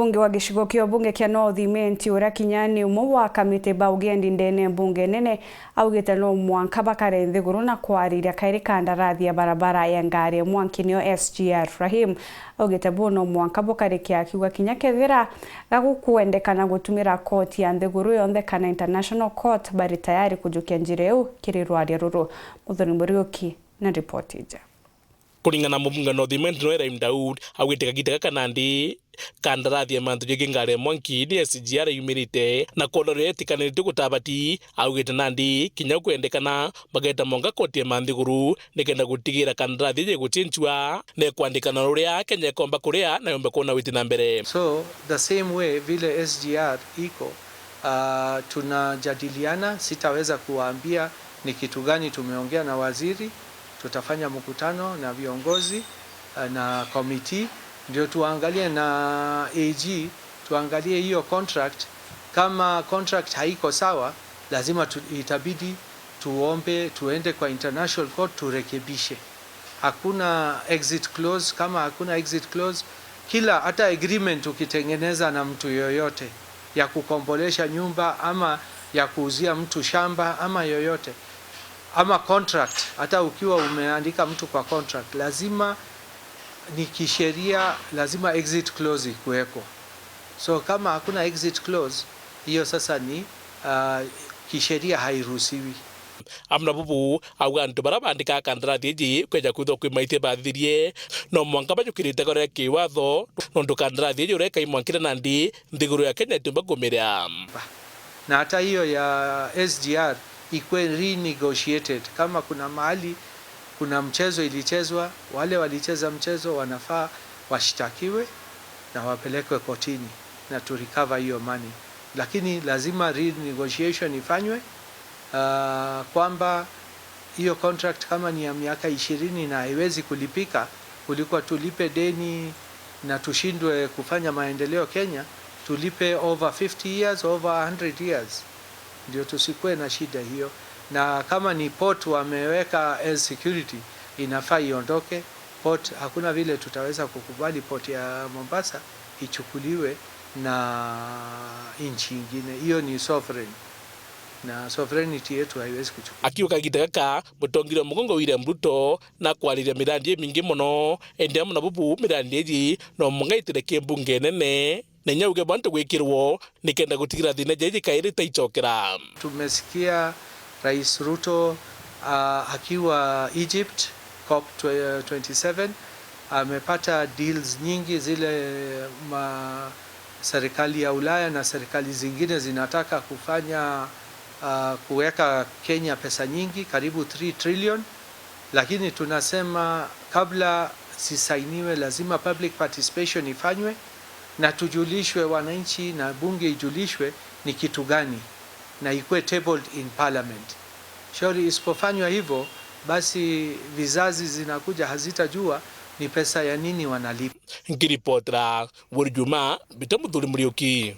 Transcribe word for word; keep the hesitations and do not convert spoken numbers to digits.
Mbunge wa gicigo kia ubunge kia North Imenti, uria kinya ni umwe wa kamiti ba ugendi ndene mbunge nene, augite no mwanka bakare nthiguru na kwariria kairi kandarathi ya barabara ya ngari ya mwanki, niyo S G R. Rahim augite buu no mwanka bukarike, akiuga kinya kethira gagukwendekana gutumira koti ya nthiguru yonthe kana International Court, bari tayari kujukia njira iu kiri rwaria ruru. Muthoni Muriuki na ripoti ija. Kuringana na mubunge North Imenti, Rahim Daud, augite kagita gaka nandi kandarathi ya mantu jegi ngari ya mwanki ni S G R yumirite, na kwona riria itikanirite gutabati, augite nandi kinya kwendekana bageta mwanka koti ya manthiguru nikenda gutigira kandarathi iji igucinchua na ikwandikana uria Kenya ikomba kuria na yombe kwona witi na mbere. So, the same way vile S G R iko, ah, tunajadiliana, sitaweza kuwaambia ni kitu gani tumeongea na waziri. Tutafanya mkutano na viongozi, ah, na committee, ndio tuangalie na A G, tuangalie hiyo contract. Kama contract haiko sawa, lazima tu-, itabidi tuombe, tuende kwa International Court turekebishe. Hakuna exit clause. Kama hakuna exit clause, kila, hata agreement ukitengeneza na mtu yoyote ya kukombolesha nyumba ama ya kuuzia mtu shamba ama yoyote, ama contract, hata ukiwa umeandika mtu kwa contract, lazima ni kisheria, lazima exit clause ikuwekwa. So kama hakuna exit clause, hiyo sasa ni, ah, kisheria hairuhusiwi. Amwe na bubu, auga antu baria baandikaga kandarathi iji kweja kwithwa kwi maitia bathithirie, no mwanka bajukirite goro ya kiwatho, nontu kandarathi iji uria ikai mwankire nandi nthiguru ya Kenya itiumba kumiria. Na hata hiyo ya S G R ikwe renegotiated. Kama kuna mahali kuna mchezo ilichezwa, wale walicheza mchezo wanafaa washtakiwe na wapelekwe kotini na to recover hiyo money. Lakini lazima renegotiation ifanywe, ah, kwamba hiyo contract kama ni ya miaka ishirini na haiwezi kulipika, kuliko tulipe deni na tushindwe kufanya maendeleo Kenya, tulipe over fifty years, over a hundred years, ndio tusikuwe na shida hiyo. Na kama ni port wameweka as security, inafaa iondoke. Port, hakuna vile tutaweza kukubali port ya Mombasa ichukuliwe na nchi ingine. Hiyo ni sovereign. Na sovereignty yetu haiwezi kuchukuliwa. Akiuga kagita gaka, mutongeria wa mugongo William Ruto na kwariria mirandi imingi mono, indi amwe na bubu mirandi iji no mwanka itire ki mbunge nene, na inya uge bantu gwikirwo nikenda gutigira thina jaiji kairi taicokera. Tumesikia Rais Ruto, ah, akiwa Egypt, COP twenty-seven, amepata deals nyingi zile ma-, serikali ya Ulaya na serikali zingine zinataka kufanya, ah, kuweka Kenya pesa nyingi, karibu three trillion. Lakini tunasema kabla zisainiwe, lazima public participation ifanywe na tujulishwe wananchi na bunge ijulishwe ni kitu gani, na ikuwe tabled in parliament. Shauri isipofanywa hivyo, basi vizazi zinakuja hazitajua ni pesa ya nini wanalipa. Nkiripotera Wori Juma, Mbita Muthuri Muriuki.